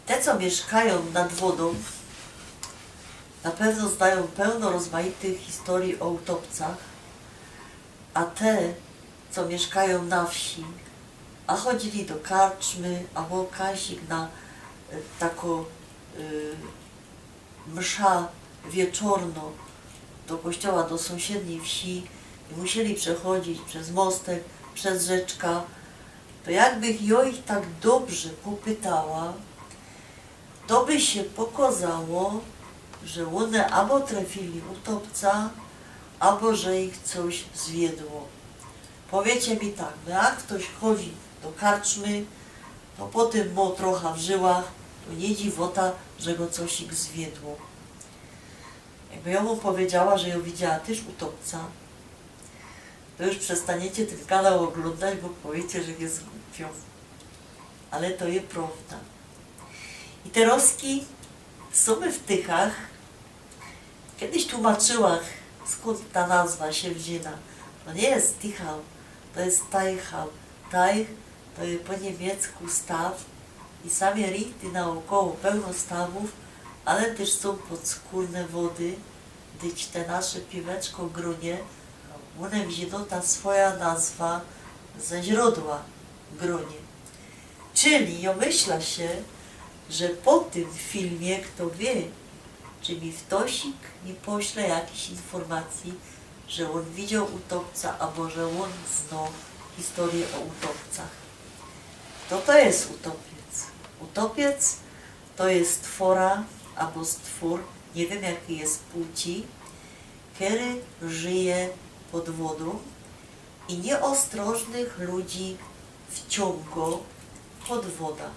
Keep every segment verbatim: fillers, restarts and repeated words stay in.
Te, co miyszkajōm nad wodōm, na pewno znajōm pełno rozmaitych historyji ô utopcach, a te, co miyszkajōm na wsi, a chodzili do karczmy, abo kajsik na, e, tako, e, msza wieczorno do kościoła, do sōmsiednij wsi i musieli przechodzić bez mostek, bez rzyczka, to jakbych jo ich tak dobrze popytała, to by sie pokŏzało, że ône abo trefiyli utopca, abo że ich coś zwiedło. Powiycie mi tak, no jak ftoś chodzi do karczmy, to potym mŏ trocha w żyłach, to niy dziwota, że go coś ich zwiedło. Jakby jŏ wōm powiedziała, że jŏ widziała tyż utopca, to już przestaniecie tyn kanał ôglōndać, bo powiycie, że je gupio. Ale to je prŏwda. I terŏzki sōm my w Tychach. Kedyś tłumaczyła, skōnd ta nazwa sie wziyna. To niy je Tychau, to je Teichau. Teich to je po niymiecku staw i sam je richtig naôkoło pełno stawōw, ale tyż sōm podskōrne wody, dyć te nasze piweczko Gronie, ône wziyno ta swoja nazwa ze źrōdła Gronie. Czyli jŏ myśla sie, że po tym filmie, fto wiy, czy mi ftosik mi pośle jakiś infōrmacyji, że ôn widzioł utopca, abo że ôn znoł historyjõ ô utopcach. Fto to je utopiec? Utopiec to je stwora abo stwōr, niy wiym jakij je płci, kery żyje pod wodōm i niyôstrożnych ludzi wciōngŏ pod woda.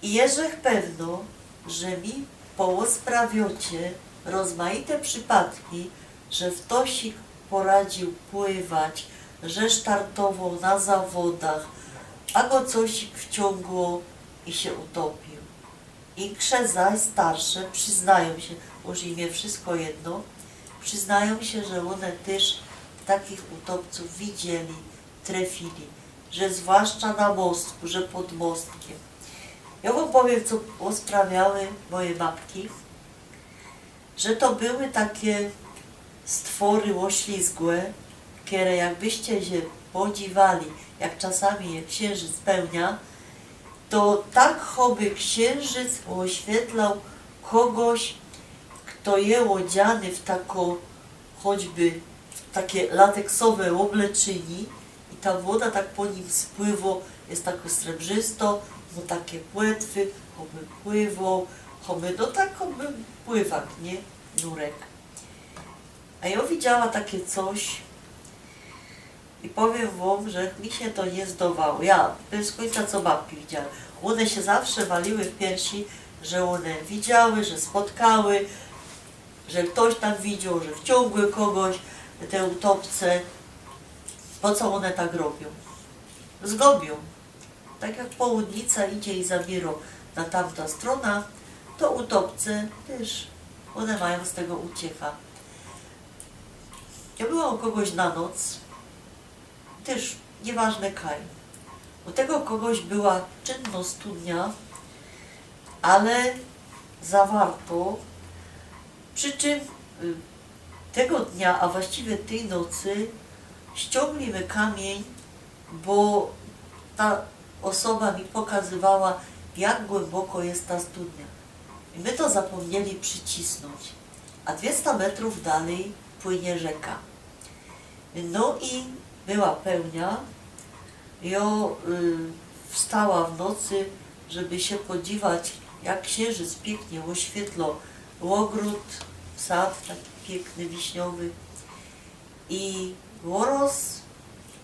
I jeżech pewno, że mi poôsprawiocie rozmaite przipadki, że ftosik poradziōł pływać, że startowoł na zawodach, a go cosik wciōngło i sie utopiōł. Insze zaś starsze prziznajōm sie, już im je wszystko jedno, prziznajōm sie, że ône tyż takich utopcōw widzieli, trefili, że zwłaszcza na mostku, że pod mostkiym. Jŏ wōm powiym, co ôsprawiały moje babki, że to były take stwory ôślizgłe, kere jakbyście sie podziwali, jak czasami je ksiynżyc pełnia, to tak, choby ksiynżyc ôświetlał kogoś, fto je ôdziany w tako, choćby take lateksowe ôbleczyni i ta woda tak po nim spływo, je tako srebrzysto, mŏ take płetwy, choby pływoł, choby, no tak choby pływak, niy? Nurek. A jŏ widziała take coś i powiym wōm, że mi sie to niy zdowało. Jŏ bez kōńca co babki widziałach. Ône sie zawsze waliły w piersi, że ône widziały, że spotkały, że ftoś tam widzioł, że wciōngły kogoś te utopce. Po co ône tak robiōm? Zgōbiōm. Tak jak południca idzie i zabiyrŏ na tamta strōna, to utopce tyż, ône majōm z tego uciecha. Jŏ była u kogoś na noc, tyż niyważne kaj. U tego kogoś była czynno studnia, ale zawarto. Przi czym, y, tego dnia, a właściwie tyj nocy, ściōngli my kamiyń, bo ta ôsoba mi pokazywała, jak głyboko je ta studnia. I my to zapōmnieli przicisnōńć. A dwiesta metrōw dalij płynie rzeka. No i była pełnia. Jŏ, y, wstała w nocy, żeby sie podziwać, jak ksiynżyc piyknie ôświetlo ôgrōd, sad taki piykny, wiśniowy. I ôroz,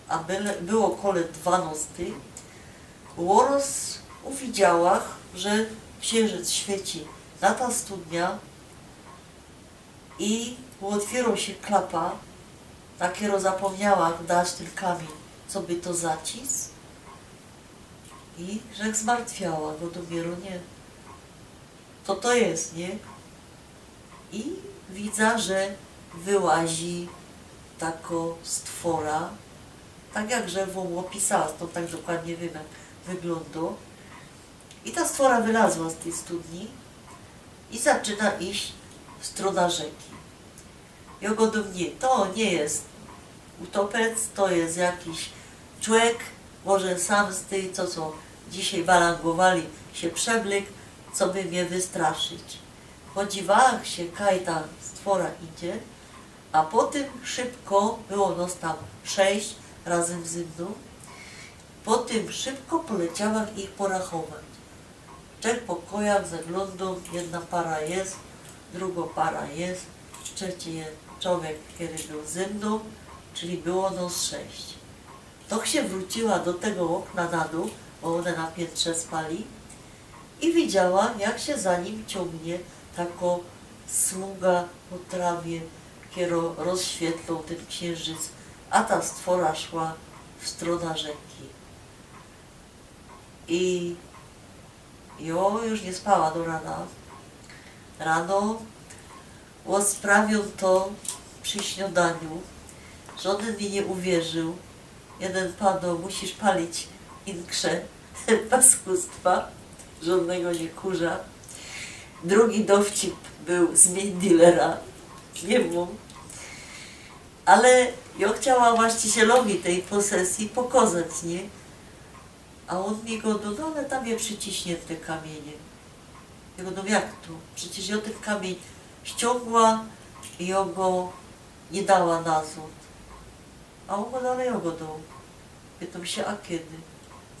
a byle, było kole dwanŏstyj, ôroz uwidziałach, że ksiynżyc świeci na ta studnia, i ôtwiyro sie klapa, na kerõ zapōmniałach dać tyn kamiyń, coby to zaciś. I żech zmartwiała, bo to bierōnie, co to je, niy? I widza, że wyłazi takŏ stwora, tak jak żech wōm ôpisała, stōnd tak dokładnie wiym, jak wyglōndo. I ta stwora wylazła z tyj studni i zaczyna iś w strōna rzeki. Jŏ godōm: „Niy, to niy je utopec, to je jakiś człek, może sam z tyj, co sōm dzisiej balangowali, sie przeblyk, coby mie wystraszyć”. Podziwa sie, kaj ta stwora idzie, a potym szybko, było nŏs tam sześć razym zy mnōm, potym szybko poleciała ich porachować. W trzech pokojach zaglōndōm, jedna para je, drugŏ para je, trzeci je czowiek, kery bōł zy mnōm, czyli było nŏs sześć. To sie wrōciła do tego ôkna na dōł, bo ône na piyntrze spali, i widziała, jak sie za nim ciōngnie takŏ smuga po trawie, kerŏ rozświytlŏ tyn ksiynżyc, a ta stwora szła w strōna rzeki. I jŏ już niy spała do rana. Rano ôsprawiōm to przi śniŏdaniu. Żŏdyn mi niy uwierził. Jedyn padŏ: „Musisz palić inkrze paskudztwa, żŏdnego niy kurza”. Drugi dowcip bōł: „Zmiyń dilera”. Niy mōm. Ale jŏ chciała właścicielowi tyj posesji pokozać, niy? A ôn mi godŏ: „No ale tam je prziciśniynte kamiyniym”. Jŏ godōm: „Jak to? Przecież jŏ tyn kamiyń ściōngła i jŏ go niy dała nazŏd”. A ôn godŏ: „Ale jŏ go doł”. Pytōm sie: „A kedy?”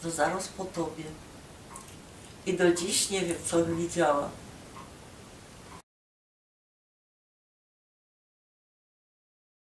„No zarŏz po tobie”. I do dziś niy wiym, co ôn widziała.